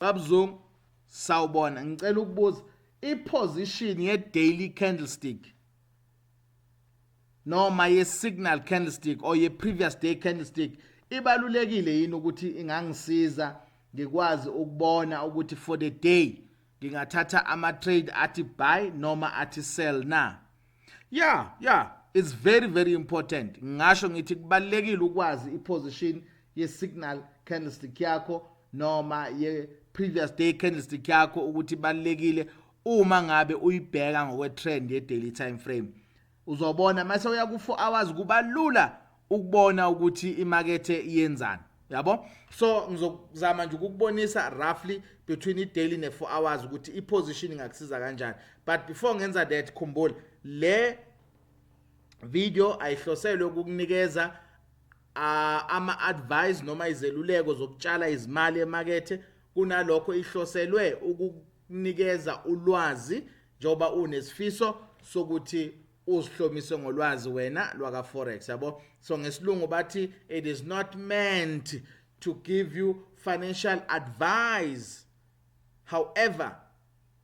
Babzungu, sawubona. Ngicela ukubuza i-position ye-daily candlestick noma ye-signal candlestick or ye-previous day candlestick ibalulekile yini ukuthi ingangisiza ngikwazi ukubona ukuthi for the day ngingathatha ama-trade athi buy noma athi sell na? Yeah, it's very, very important. Ngisho ngithi kubalulekile ukwazi i-position ye-signal candlestick yakho noma ye-previous day candlestick yakho, ukuthi ibalulekile uma ngabe uyibheka ngokwe-trend ye-daily time frame. Uzobona mase uya ku-4 hours, kuba lula ukubona ukuthi imakethe iyenzani, yabo. So ngizozama nje ukukubonisa roughly between i-daily ne-4 hours ukuthi i-position ingakusiza kanjani. But before ngenza that, khumbula le video ayihloselwe ukukunikeza ama-advice noma izeluleko zokutshala izimali emakethe. Kunalokho ihloselwe ukukunikeza ulwazi njengoba unesifiso sokuthi uzihlomise ngolwazi wena lwaka forex, yabo. So ngesilungu bathi it is not meant to give you financial advice, however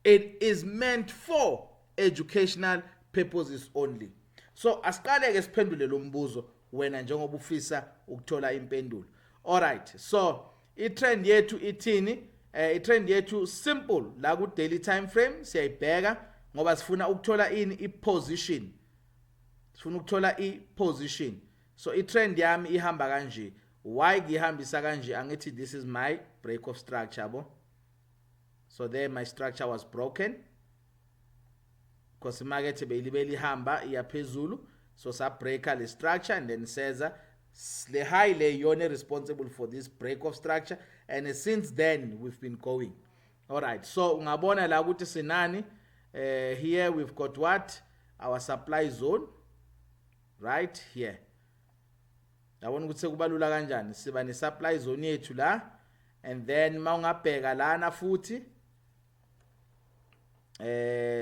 it is meant for educational purposes only. So asiqale ke siphendule lo mbuzo wena njengoba ufisa ukuthola impendulo. Alright, so i-trend yethu ithini? I-trend yethu simple la ku daily time frame siyayibheka ngoba sifuna ukuthola ini? I-position. Sifuna ukuthola i-position. So i-trend yami ihamba kanje. Why ngihambisa kanje? Angithi this is my break of structure, yabo. So there my structure was broken because imarket beyilibele ihamba iyaphezulu, so sa breaka le structure and then seza le high le iyona responsible for this break of structure, and since then we've been going. All right, so ungabona la ukuthi sinani. Here we've got what? Our supply zone right here. Yabona ukuthi sekubalula kanjani? Siba ne supply zone yethu la, and then mawungabheka lana futhi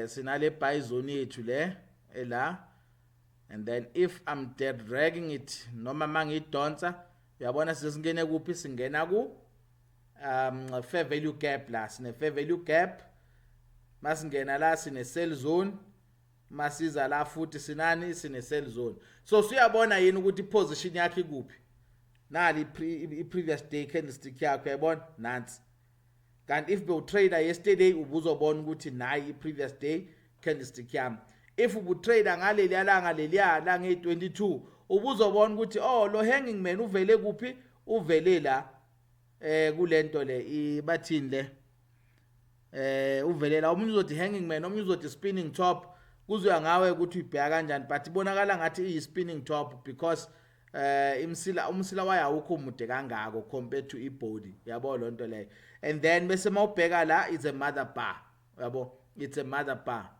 sinale buy zone yethu le ela, and then if I'm dragging it noma mangidonsa, uyabona sesingene kuphi? Singena ku fair value gap la. Sine fair value gap. Masingena la sine sell zone. Masiza la futhi sinani? Sine sell zone. So siyabona yini ukuthi iposition yakhe ikuphi? Nali i-previous day candlestick yakho, uyayibona nansi. Kanti if bewu-trader yesterday, ubuzobona ukuthi nayi i-previous day candlestick yami. If ubu-trader ngaleliya langa, leliya lange-22, ubuzobona ukuthi oh, lo hanging man uvele kuphi? Uvele la kulento le bathini le, uvele la. Omunye uzothi hanging man, omunye uzothi spinning top, kuzoya ngawe ukuthi uyibheka kanjani, but ibonakala ngathi iyi spinning top because imsila, umsila wayo awukho mude kangako compared to ibody, yabo lonto leyo. And then bese mawubheka la, it's a mother bar, yabo, it's a mother bar.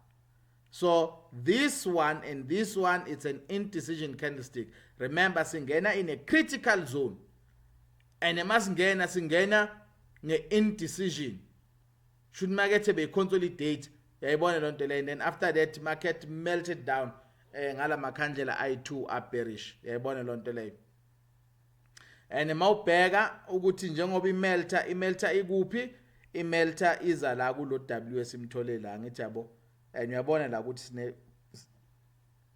So this one and this one, it's an indecision candlestick. Remember, singena in a critical zone, and masingena singena nge-indecision, should market be consolidate, yayibona lonto leyo. And then after that market melted down ngala makhandlela ayi2 are bearish, yayibona lonto leyo. And mawubheka ukuthi njengoba imelta, imelta ikuphi? Imelta iza la kulo W esimthole la, ngithi yabo. And uyabona la ukuthi sine,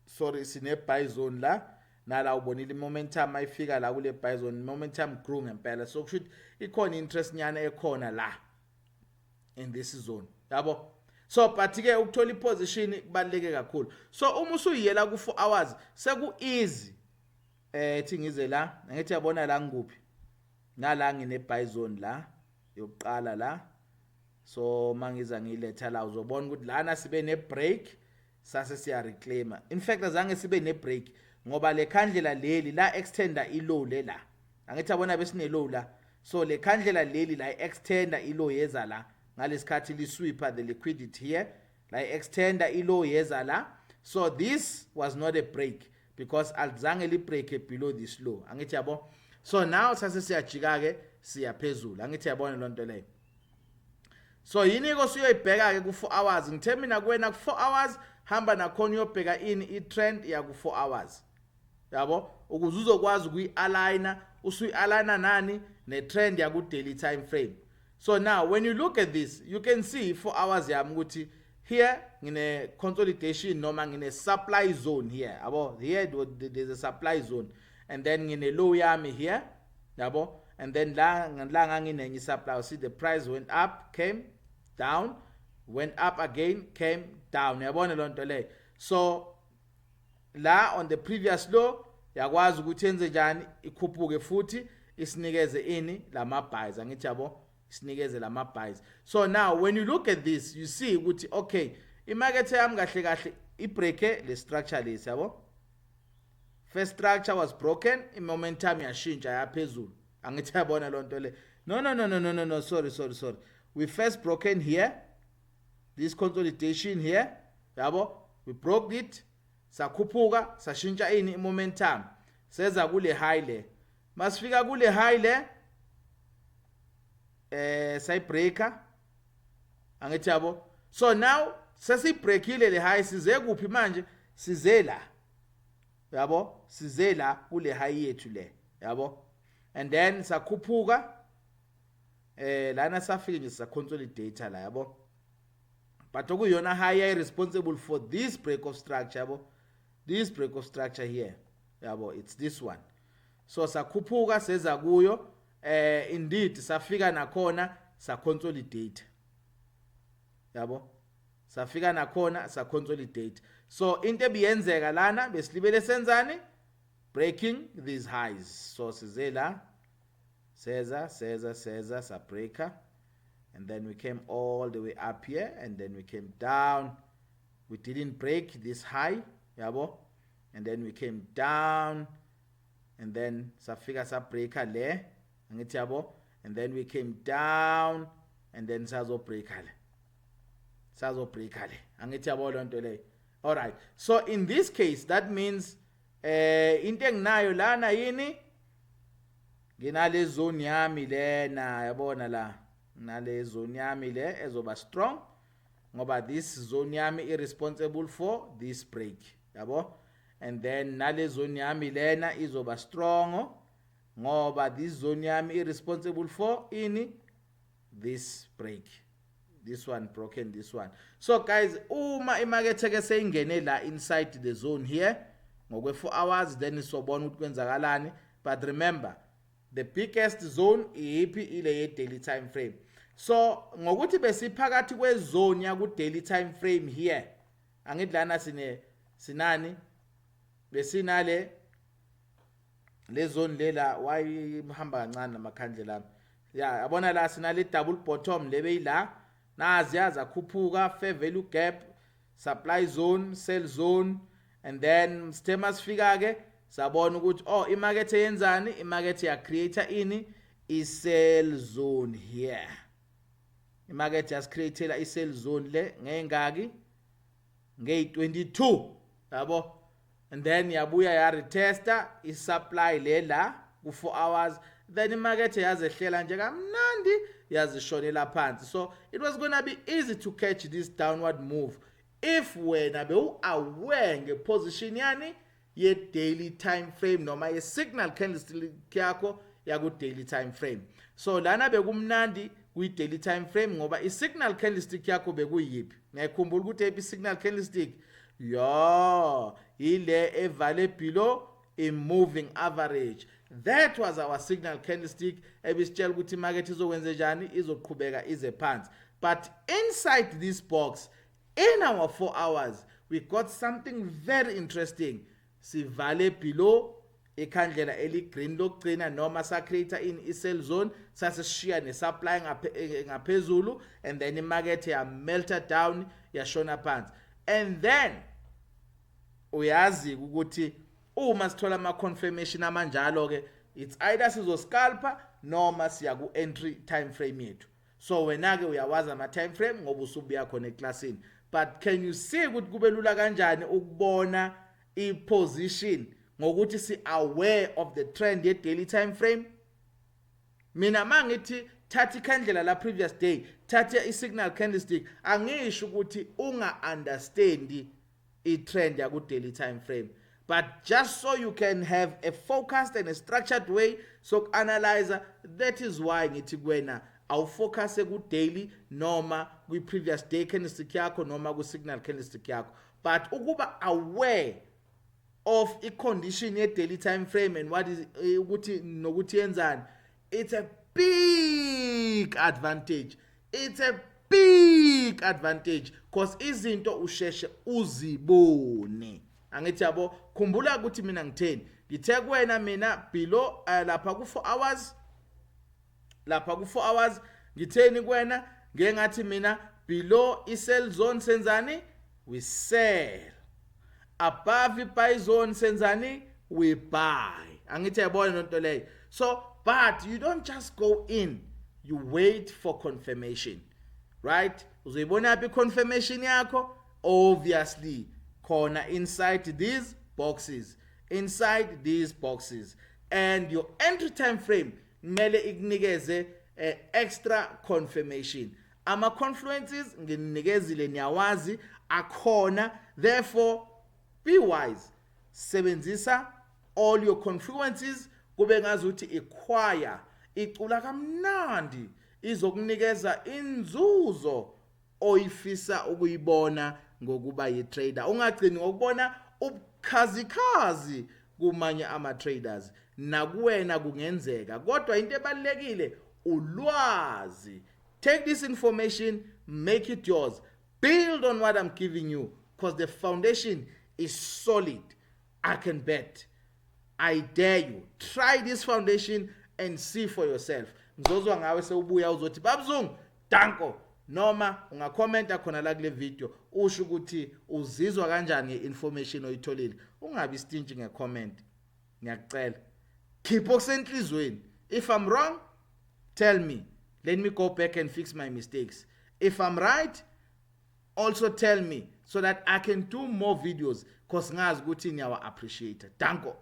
sorry, sine buy zone la nala. Ubonile momentum ayifika la kule buy zone, momentum grew ngempela. So kusho ukuthi ikhona interest nyana ekhona la in this zone, yabo. So but ke ukuthola iposition kubaluleke kakhulu. So uma usuyiyela ku 4 hours, seku easy. Thi ngize la, ngithi yabona la ngikuphi? Nala ngine buy zone la yokuqala la. So mangiza ngiletha la, uzobona ukuthi lana sibe ne break, sase siya reclaima. In fact azange sibe ne break ngoba le khandlela leli la extenda i low le la, angithi yabona besine low la. So le khandlela leli la extenda i low yeza la ngalesikhathi li sweeper the liquidity here, la extenda i low yeza la. So this was not a break because alizange li break below this low, angithi yabo. So now sase siyajika ke, siyaphezulu, angithi yabona lonto leyo. So yini ko siyoyibheka ke ku 4 hours? Ngithe mina kuwena ku 4 hours hamba nakhona uyobheka ini? I-trend ya ku 4 hours, yabo, ukuze uzokwazi ukuyi-aligna. Usuyi-aligna nani? Ne-trend yaku daily time frame. So now when you look at this, you can see 4 hours yami ukuthi here ngine consolidation noma ngine supply zone here, yabo. Here there's a supply zone and then ngine low yami here, yabo, and then la nganginenye supply. See, the price went up, came down, went up again, came down, yabona loo nto leyo. So la on the previous low yakwazi ukuthi yenze njani? Ikhuphuke futhi isinikeze ini? Lama buys, angithi yabo? Isinikeze lama buys. So now when you look at this, you see ukuthi okay, imarket yami kahle kahle ibreak le structure lesi, yabo. First structure was broken, i-momentum yashintsha yaphezulu, angithi yabona loo nto le? No, sorry, sorry, sorry. We first broken here, this consolidation here, yabo. We broke it, sakhuphuka, sashintsha ini? I-momentum. Seza kule high le. Masifika kule high le, sayibreaka, angithi yabo? So now sesibreakile le high, size kuphi manje? Size la, yabo, size la kule high yethu le, yabo, and then sakhuphuka lana, safike nje saconsolidate la, yabo, but okuyona high responsible for this break of structure, yabo, this break of structure here, yabo, it's this one. So sakhuphuka seza kuyo, indeed safika nakhona saconsolidate, yabo, safika nakhona saconsolidate. So into ebiyenzeka lana, besilibele senzani? Breaking these highs. So size la, seza, seza, seza, sabreaka, and then we came all the way up here and then we came down. We didn't break this high, yabo, and then we came down and then safika sabreaka le, angithi yabo? And then we came down and then sazobreaka le, sazobreaka le, angithi yabo loo nto leyo? All right, so in this case that means into enginayo lana yini? Nginale zone yami lena, yabona la, nale zone yami le ezoba strong ngoba this zone yami irresponsible for this break, yabo, and then nale zone yami lena izoba strong ngoba this zone yami irresponsible for ini? This break, this one broken, this one. So guys, uma imarket ke seyingene la inside the zone here ngokwe 4 hours, then sobona ukuthi kwenzakalani. But remember, the biggest zone iyiphi? Ile ye daily time frame. So ngokuthi besiphakathi kwezone yaku daily time frame here, angithi lana sine sinani? Besinale le zone lela. Why ihamba kancane namakhandlela ami? Ya, yabona la sinale double bottom lebe ila, nazi yazakhuphuka, fair value gap, supply zone, sell zone, and then sithe masifika ke sabona ukuthi oh, imarket yenzani? Imarket ya create ini? I sell zone here. Imarket yasicreatela i sell zone le ngengaki? Ngey22, yabo, and then yabuya ya retesta i supply le la ku 4 hours, then imarket yazehlela nje kamnandi, yazishonela phansi. So it was going to be easy to catch this downward move if wena bewu-aware ngeposition yani? Ye-daily time frame noma ye-signal candlestick yakho yaku-daily time frame. So lana bekumnandi kwi-daily time frame ngoba i-signal candlestick yakho bekuyiphi? Ngiyakhumbula ukuthi eyiphi i-signal candlestick? Ya, ile evale below a moving average. That was our signal candlestick ebisitshela ukuthi imarket izokwenze njani? Izoqhubeka ize phansi. But inside this box in our 4 hours, we got something very interesting. Sivale below ikhandlela eligreen lokugcina noma sa-create in i-sell zone, sasesishiya ne-supply ngaphezulu, and then imarket ya-melta down, yashona phansi. And then uyazi ukuthi uma sithola ama confirmation amanjalo ke, it's either sizoscalpa noma siya ku entry time frame yethu. So wena ke uyawazi ama time frame ngoba usubuya khona eclassini, but can you see ukuthi kube lula kanjani ukubona i-position ngokuthi si aware of the trend ye daily time frame? Mina mangithi thatha ikhandlela la previous day, thatha i-signal candlestick, angisho ukuthi unga understand i-trend yaku daily time frame, but just so you can have a focused and a structured way soku analyze. That is why ngithi kuwena Awufocus ku daily noma kwi previous day candlestick yakho noma ku signal candlestick yakho, but ukuba aware of i-condition ye-daily time frame and what is ukuthi nokuthi yenzani, it's a big advantage. It's a big advantage because izinto usheshe uzibone, angithi yabo? Khumbula ukuthi mina ngitheni. Ngithe kuwena mina below lapha ku 4 hours, lapha ku 4 hours ngitheni kuwena? Ngeke ngathi mina below i-sell zone senzani? We sell. Above i-buy zone senzani? We buy, angithi yabona lonto leyo? So, but you don't just go in, you wait for confirmation, right? Uzoyibona phi confirmation yakho? Obviously khona inside these boxes, inside these boxes. And your entry time frame kumele ikunikeze extra confirmation. Ama confluences nginikezile, niyawazi, akhona. Therefore be wise, sebenzisa all your confluences kube ngazuthi ichoir icula kamnandi, izokunikeza inzuzo oyifisa ukuyibona ngokuba yi-trader. Ungagcini ngokubona ubukhazikhazi kumanye ama-traders, nakuwena kungenzeka, kodwa into ebalulekile ulwazi. Take this information, make it yours, build on what I'm giving you, because the foundation is solid. I can bet, I dare you, try this foundation and see for yourself. Ngizozwa ngawe sewubuya uzothi, "Bab' Zungu, danko," noma ungakhomenta khona la kule video usho ukuthi uzizwa kanjani ngeinformation oyitholile. Ungabi stingy ngecomment, ngiyakucela, khipha okusenhlizweni. If I'm wrong, tell me, let me go back and fix my mistakes. If I'm right, also tell me so that I can do more videos, 'cause ngazi ukuthi niyawa appreciate. Danko.